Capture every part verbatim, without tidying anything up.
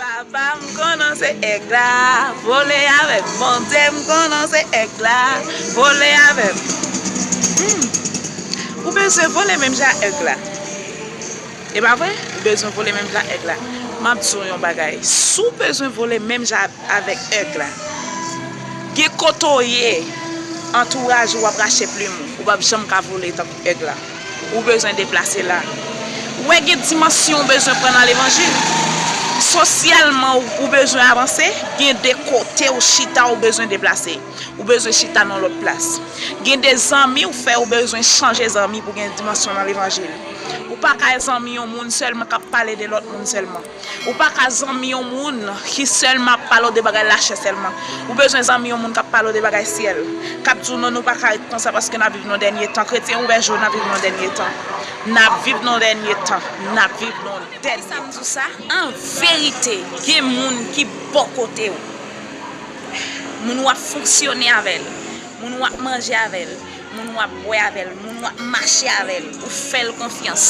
Papa m konnen se èg la, vole avè m. Bondye m konnen se èg la, vole avè m. Hmm. Ou bezwen vole menm jan èg la. E pa vre? Ou bezwen vole menm jan èg la. M ap di w yon bagay. Si w bezwen vole menm jan avèk èg la, gen kote w ye, antouraj ou ap rache plim ou. Ou p ap janm ka vole tankou èg la. Ou bezwen deplase la. Ou wè gen dimansyon ou bezwen pran nan levanjil. Sosyalman ou, ou bezwen avanse, gen de kote ou chita ou bezwen deplase. Ou bezwen chita nan lòt plas. Gen de zanmi ou fè ou bezwen chanje zanmi pou gen dimansyon nan levanjil. Ou pa ka zanmi yon moun sèlman k ap pale de lòt moun sèlman. Ou pa ka zanmi yon moun ki sèlman ap pale w de bagay lachè sèlman. Ou bezwen zanmi yon moun k ap pale w de bagay syèl. K ap di w non, nou pa ka ret konsa paske n ap viv nan dènye tan. Kretyen ouvè je w, n ap viv nan dènye tan. N ap viv nan dènye tan. N ap viv nan dènye tan. Poukisa m di w sa? An verite, gen moun ki bò kote w. Moun w ap fonksyone avè l. Moun w ap manje avè l. Moun w ap bwè avè l, moun w ap mache avè l, ou fè l konfyans.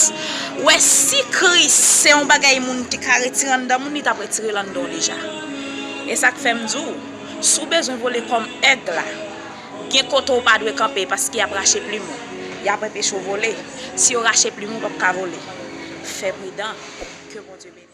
Ou wè, si Kris se yon bagay moun te ka retire anndan moun, li t ap retire l anndan w deja. E sa k fè m di w, si w bezwen vole kòm èg la, gen kote w pa dwe kanpe paske y ap rache plim ou. Y ap anpeche w vole. Si yo rache plim ou, w p ap ka vole. Fè pridan. Ke Bondye beni.